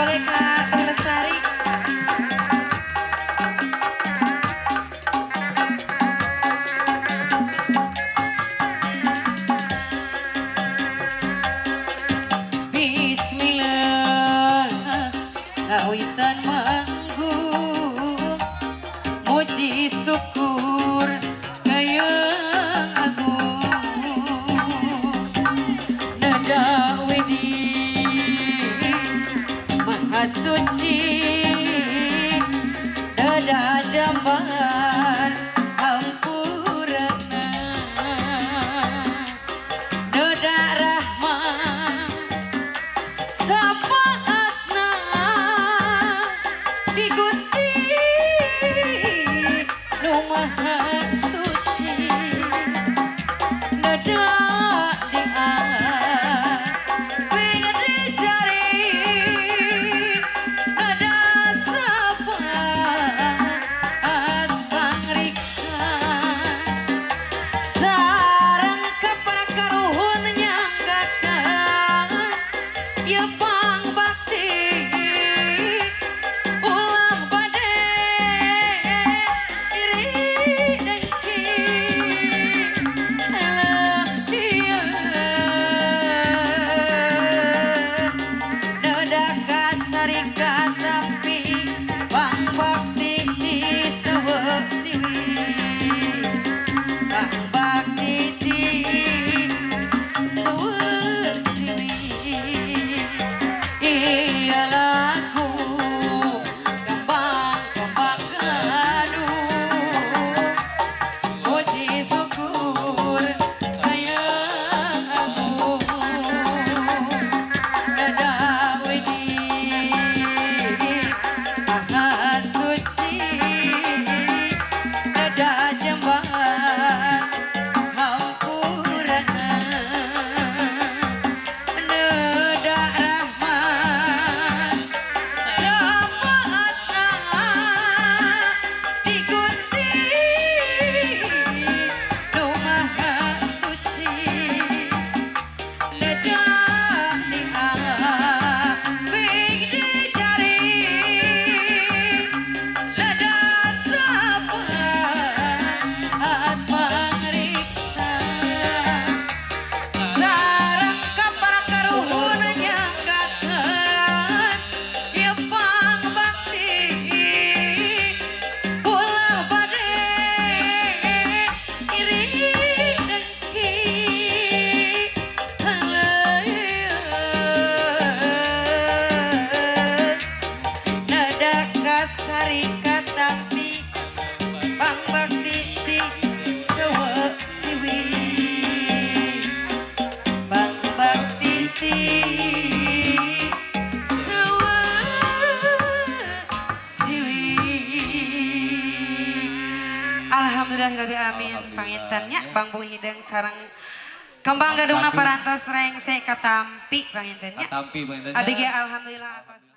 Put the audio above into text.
oge ka Teh Lestari. Bismillah ngawitan manggung muji syukur kaya agung nada wedi maha suci nada jambar hampurana nada rahmat sapaatna di Gusti nu Maha Suci nada di jari nada sapaat pangriksa sareng ka para karuhun nyanggakeun ieu pangbakti ulah bade iri dengki eleh nada kasari katampi pangbakti ti seuweuk siwi pangbakti ti seuweuk siwi iya lagu kembang-kembang gadung puji syukur kaya agung nada wedi maha suci nada jembar hampurana nada rahmat sapaatna di Gusti nu Maha Suci nada di di jari nada sapaat pangriksa sareng ka para karuhun nyanggakeun ieu pangbakti ulah bade iri dengki haleuyeuh nada kasari katampi pangbakti ti seuweuk siwi pangbakti ti seuweuk siwi. Alhamdulillahirabbil alamin. Panginten nya Bang Hideung sareng kembang gadungna parantos rengse katampi panginten nya. Katampi panginten nya. Abi ge alhamdulillah atos.